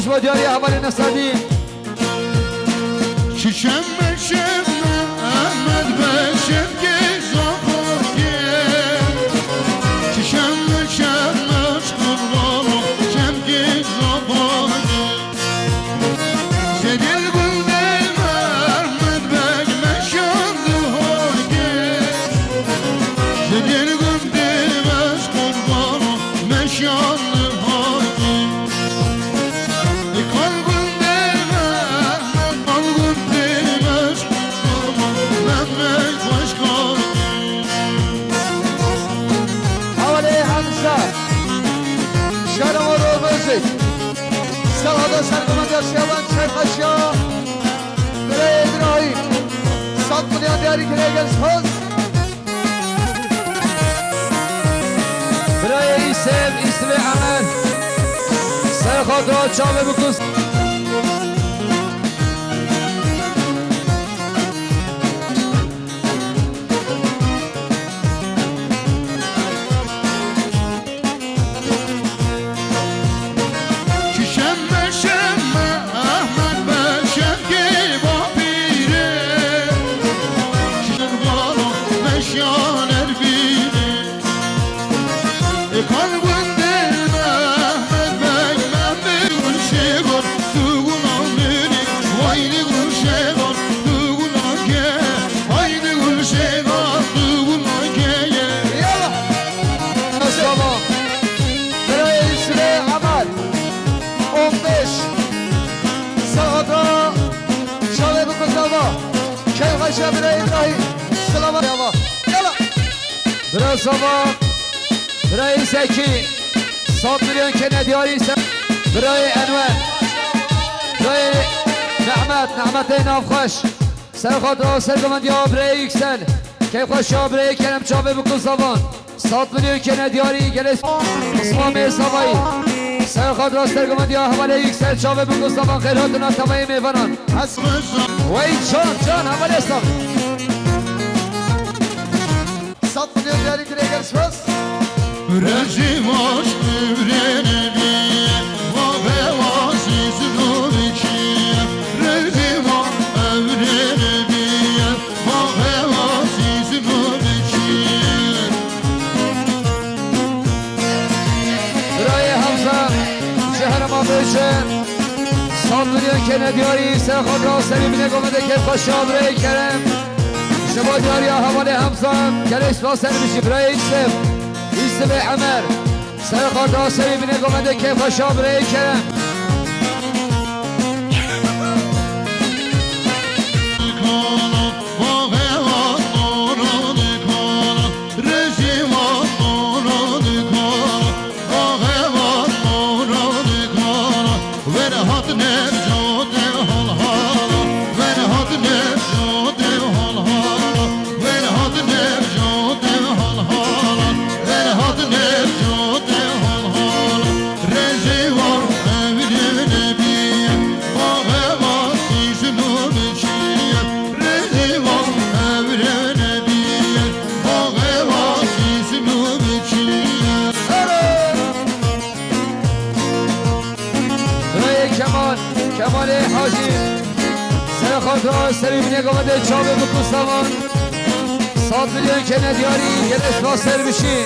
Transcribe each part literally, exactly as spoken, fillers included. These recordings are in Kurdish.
Ji bo diyariya hevalê Nesadî. Çi şem me şem me, Ehmed Beşem kê zafakê. Çi şem me şem me, çi kurban o, şem kê zafakê. Sedil gul deme, Ehmed Beg meşandı hakê. Sedil gul deme, çi kurban o, meşandı hakê. Hawalê Hemza. Şerema Robozê. Serhada serkema Şevan Çerxaşa. Birayê Îbrahîm. Sed milyon diyarî kirê gel söz. Birayê Îsem, Îsmê Emer. Ser xatira çavê bikûs. Çi şem me şem me, Ehmed Beşem kê bapîrê. Çi şem valo meşan erbîrê. Ê kan gundê me, Ehmed Beg, Mehmed Gulşêvan, tu gunan dînî, vay li Gulşêvan, tu gunan ke, vay li Gulşêvan, tu gunan ke ye. Yala. Sava. Birayê Îsmê Emer. On beş. Sahada. Çavê bikû sava. Keyxweşe birayê Îbrahîm. Silava. Yala. Yala. Bira Sava, birayê Zekî, sed milyon kene diyarî se-, birayê Enwer, birayê Nehmet, Nehmetê navxweş, ser xatira sergovendiya birayê Yüksel, keyfxweşiya birayê Kerem çavê bikû Savan, sed milyon kene diyarî gelê Osman Bey Savayî, ser xatira sergovendiya hevalê Yüksel çavê bikû Savan, xêr hatina tevayê mêvanan. Wey can, can, hevalê Savan. Sed milyon diyarî kirê gel söz. Rejî baş evrêne bî, va xewa sîzin û biçî. Rejî baş evrêne bî, va xewa sîzin û biçî. Birayê Hemza, ji herema Bêje. Sed milyon kene diyarî, ser xwe ra serî binê govendê keyfxweşa birayê Kerem. Ji bo diyariya hevalê Hemza, gelê spas ser bijî birayê Îsif. Îsifê Emer. Ser xwe ra serî binê govendê keyfxweşa birayê Kerem. Birayê Kemal, Kemalê Hacî. Ser xatira serî binê govendê çavê bikû Savan. Sed milyon kene diyarî, gelê spas ser bijî.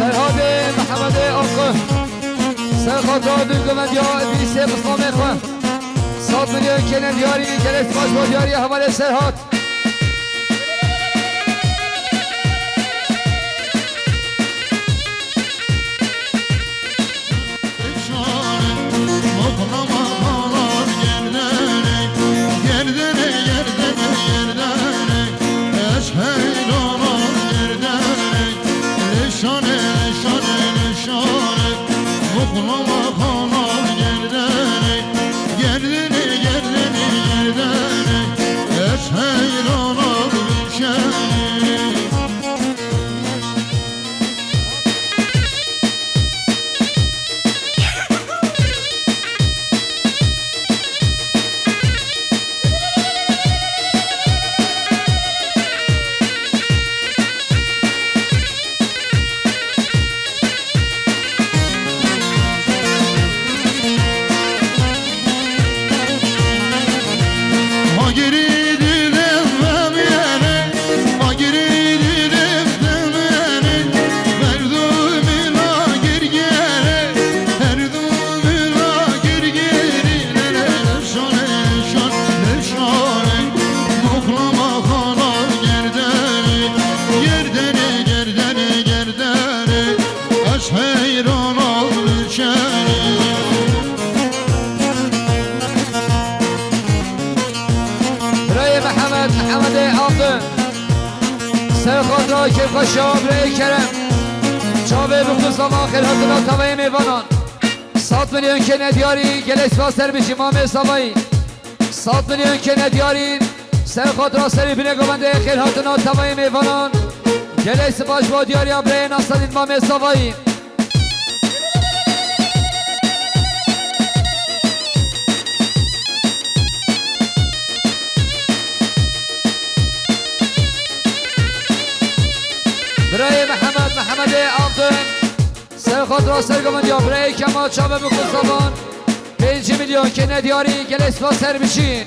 Serhatê Mihemedê Akif, Serhat Abdülgüven ya Îdrîsê Muslamê xwe. Sed milyon kêne diyarî, gelek spas bo diyarî hevalê Serhat. Birayê Mihemed, Mihemedê Aqil. Ser xatra kêfxweşa birayê Kerem. Çavê bi xwe zaman xêr hatina tavayê mêvanan. Sed milyon kêne diyarî, gelek spas ser bijî mamê Savayî. Sed milyon kêne diyarî, ser xatra serî binê govendê xêr hatina tavayê mêvanan. Gelek spas bo diyariya birayê Nasedîn mamê Savayî. Birayê Mihemed, Mihemedê Altun. Ser xatra sergovendiya birayê Kemal Çabe bi Kursavan. Pêncî milyon kêne diyarî, gelek spas ser bijî.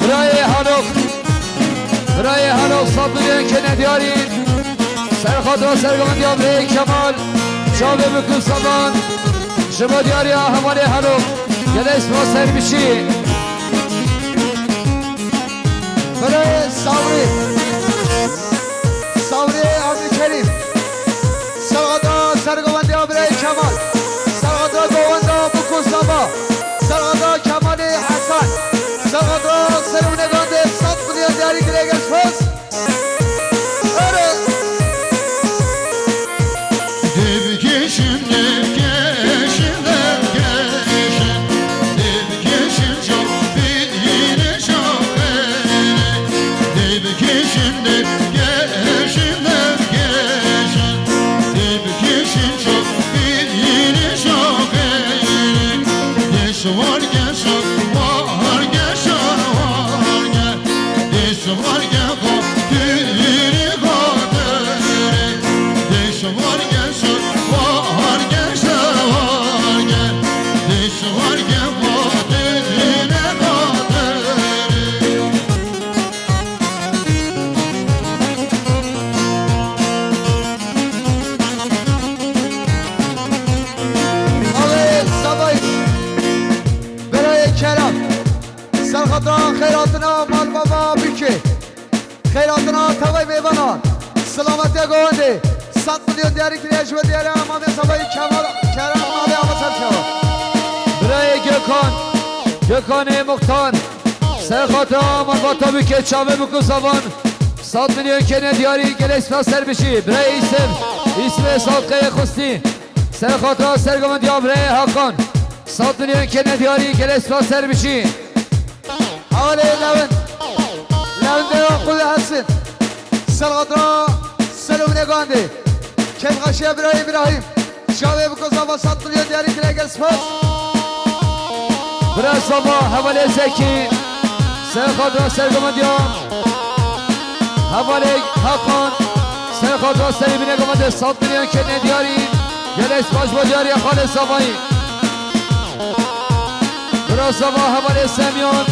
Birayê Halok. Birayê Halok, sed milyon kêne diyarî. Ser xatra sergovendiya birayê Kemal Çavê bi Kursavan. Ji bo diyariya hevalê Halok. Gelek spas ser bijî. Birayê Sabrî. Sabrî Abdülkerim. Serxatra sergovendiya birayê Kemal. Serxatra govenda bi Kursavan. Serxatra Kemalê Hesen. Serxatra serwinegandê sed milyon diyarî, gelek spas. Ere. Dibkişin, dibkişin, dibkişin, dibkişin, çok Alê Savayî, Birayê Kerem, ser xatira xeyratina mal bava bike. Xeyratina tevay mêvanan. Silametiya govendê. Sed milyon diyarî kiriye ji bo diyariya Mamê Savayî Kemal Kerem Malê Ava Serçava. Birayê Gökhan, Gökhanê Muxtar. Ser xatira malbata bike çavê bike zavan. Sed milyon kene diyarî gelê spas ser bişî. Birayê Îsem, Îsmê Sadqeyê Xustî. Ser xatira sergovendiya birayê Hakan. Sed milyon kene diyarî gelê spas ser bişî. Hevalê Lewin. Lewin Dewan Qulê Hesin. Ser xatira Selomînê Gandê. Kêfxweşiya birayê Îbrahîm. Çavê biko zava sed milyon diyarî kire gel spas. Bira zava hevalê Zekî. Ser xatira sergovendiya. Hevalê Hakan. Ser xatira serê bîne govendê sed milyon kene diyarî. Gelê spas bo diyariya xalê zavayî. Bira zava hevalê Semyon.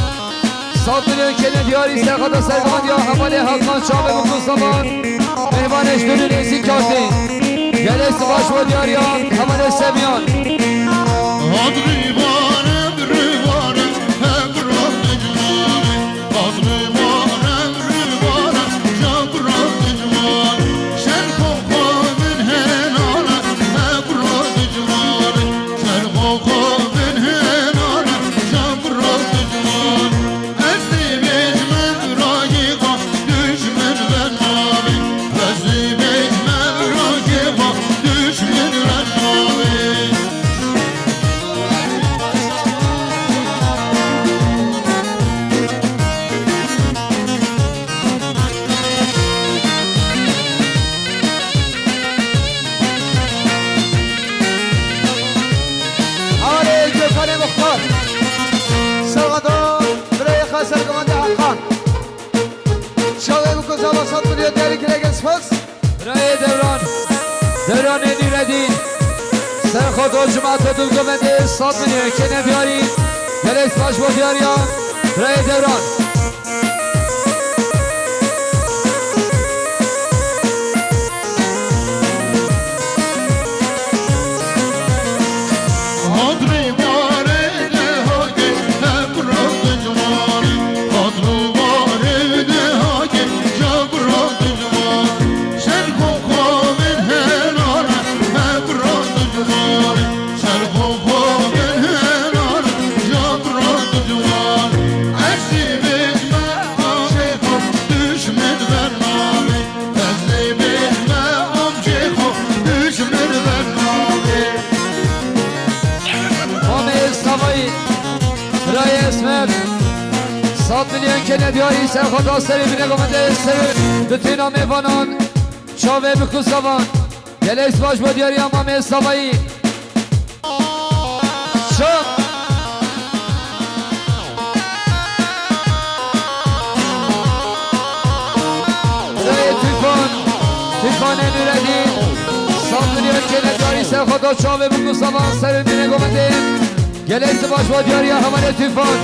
Sed milyon kene diyarî ser xata sergovendiya hevalê Hakan çavê bû ku zavan. Mêvanê ji dûrî nêzîk hatî. Gelê spas bo diyariya hevalê Semyon. Alê Gökhanê Muxtar. Serxada birayê xwe sergomandê Hakan. Çavê biko zava sed milyon diyarî kire gel spas. Birayê Devran. Devranê Nûredîn. Serxada cimata dû govendê sed milyon kene diyarî. Gelê spas bo diyariya. Birayê Devran. Mamê Savayî, birayê Esmer, sed milyon kene diyarî ser xata serê bîne govendê ser. Bitîna mêvanan, çavê biko zavan. Gelê spas bo diyariya Mamê Savayî. Şan. Birayê Tufan, Tufanê Nûredîn, sed milyon kene diyarî ser xata çavê biko zavan serê bîne govendê. Gelê spas bo diyariya hevalê Tufan.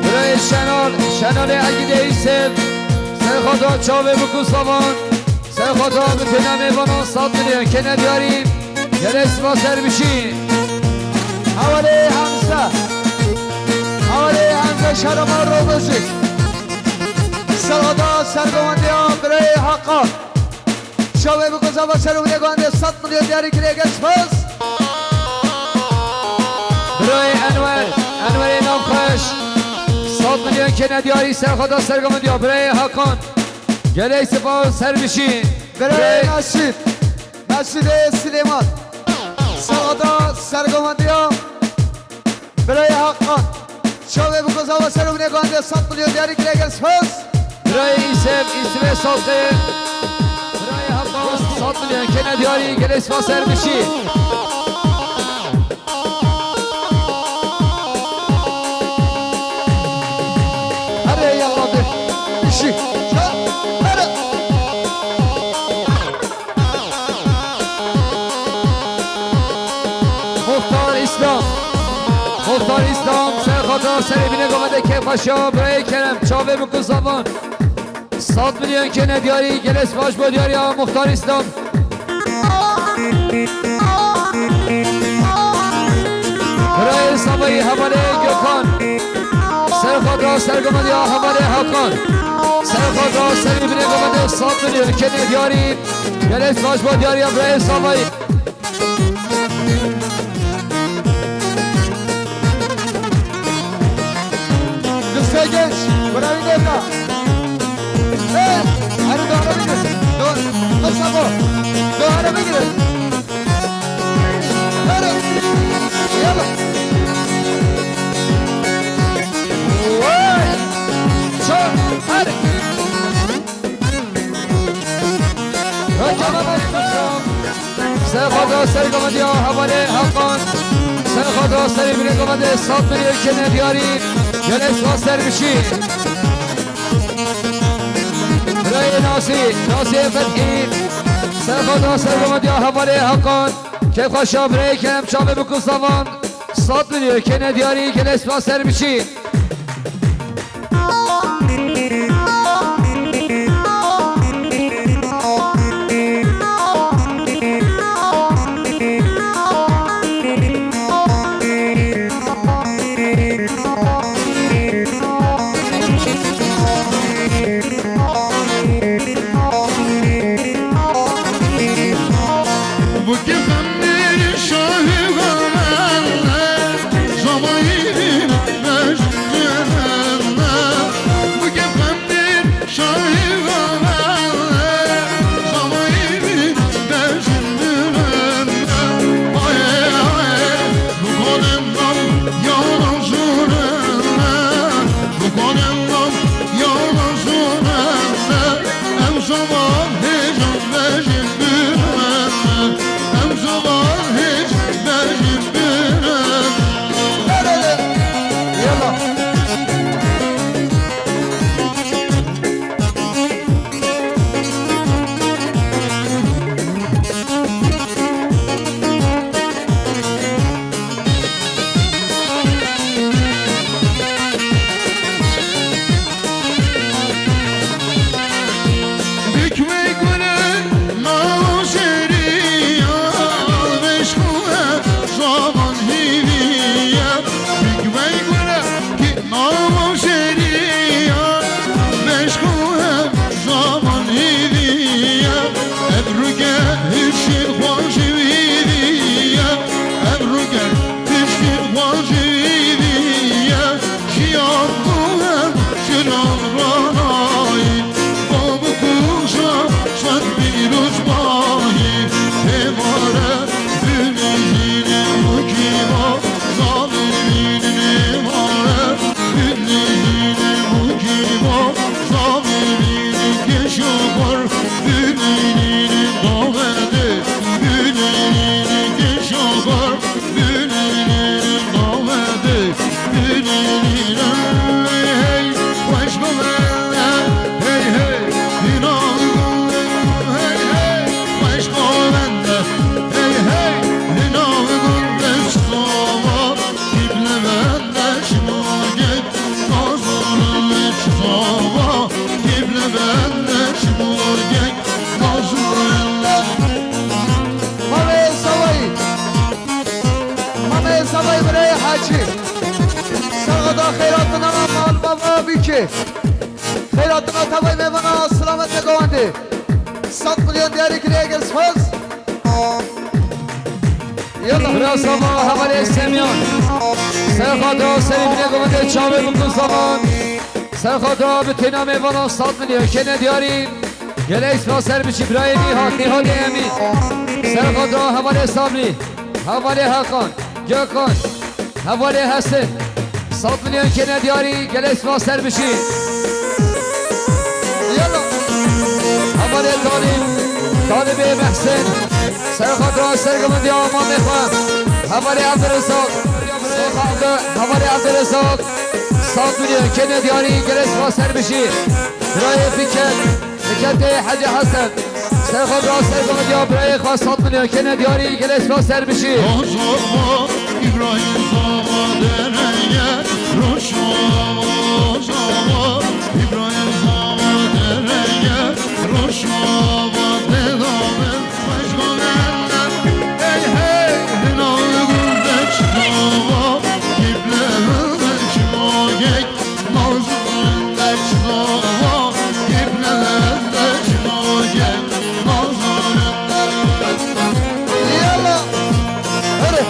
Birayê Şenol, Şenolê Egîdê Îsem, ser xata çavê biko zavan, ser xata bitîna mêvanan sed milyon kene diyarî, gelê spas ser bişî. Hevalê Hemze, hevalê Hemze Şerema Robozik, ser xata sergovendiya birayê Hakan. Çavê biko zava ser û lê gandê sed milyon diyarî kiriye gel spas. Birayê Enwer, Enwerê Navxweş. Milyon kene diyarî serxada sergomendiya birayê Hakan. Gelek spas ser bişî. Birayê Naşîd. Naşîdê Silêman. Serxada sergomendiya birayê Hakan. Çavê bi kozava ser û binê gandê sed milyon diyarî kire gel spas. Birayê Îsef, Îsefê Saltê. Birayê Hakan, sed milyon kene diyarî, gelek spas ser bişî. Here ya Rabbi. Işi. Ya. Here. Muxtar Îslam. Muxtar Îslam, serxada serê binê gomede kêfxweşiya birayê Kerem. Çavê min ku zavan. Sed milyon kene diyarî, gelek baş bo diyariya Muxtar Îslam. Birayê Savayî hevalê Gökhan. Serxada sergomendiya hevalê Hakan. Serxada serê binê gomede sed milyon kene diyarî. Gelek baş bo diyariya birayê Savayî. Lütfen genç, bravo Devla. Hey, hadi doğru gidiyorsun. Doğru, nasıl bu? Doğru mu gidiyorsun? Hadi, yallah. Vay, çok, hadi. Serxada sergomendiya hevalê Hakan. Serxada serê binê gomede sed milyon kene diyarî. Gelek spas ser bişî. Birayê Nasî, Nasî Fethî. Serxada sergomendiya hevalê Hakan. Kêfxweşa birayê Kerem Çavê bi ku zavan. Sed milyon kene diyarî, gelek spas ser bişî. Mamê Savayî. Mamê Savayî birayê Hacî. Serxada xeyratina mal bava bîkê. Xeyratina tavayê mêvana selamet negawandê. Sed milyon diyarî kiriye gel spas. Yallah. Bira Sava, hevalê Semyan. Serxada serê binê gomede Çavê bi ku zavan. Serxada bi têna mêvanan sed milyon kene diyarî. Gelek spas ser biçî birayê Nîhat, Nîhadê Emîn. Serxada hevalê Sabrî, hevalê Hakan, Gökhan, hevalê Hesen. Sed milyon kene diyarî, gelek spas ser biçî. Yalla. Hevalê Talîb, Talîbê Mehsen. Serxada sergivindiya mamê xwe. Hevalê Evdirizak. Hevalê Evdirizak. Sed milyon kene diyarî, gelek spas ser biçî. Birayê Fikret, Fikretê Hecî Hesen. Serxada sergivindiya birayê xwe sed milyon kene diyarî, gelek spas ser biçî. Ozava, İbrahim Zava dereye, Roşava, Ozava, İbrahim Zava dereye, Roşava dedave. Yalla. Hadi.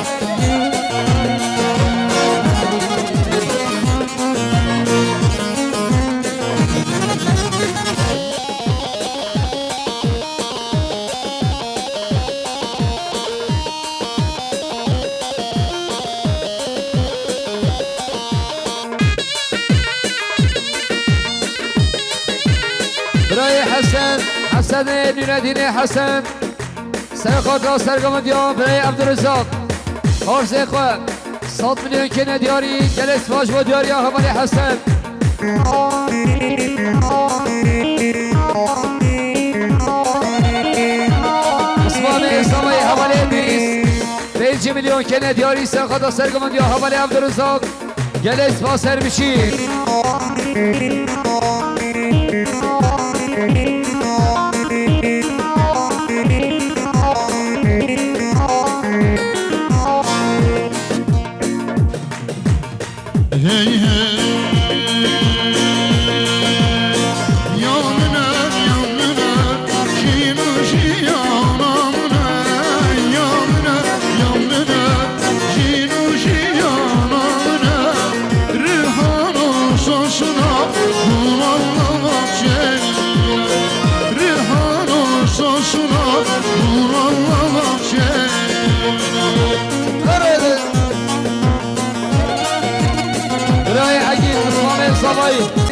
Birayê Hesen, Hesenê Nûredînê Hesen, serxada sergivindiya birayê Evdirizak. Arzê xwe. Sed milyon kene diyarî, gelek spas bo diyariya hevalê Hesen. Osmanê Savayê hevalê Edrîs. Pêncî milyon kene diyarî, serxada sergivindiya hevalê Evdirizak. Gelek spas ser biçî. Hey, hey. Ya min e, ya min e, jîn û jiyana min e. Ya min e, ya min e, jîn û jiyana min e. Rihano sosuna, hûralla bahçe. Rihano sosuna, hûralla bahçe. Birayê Egîd, Mislamê Savayî.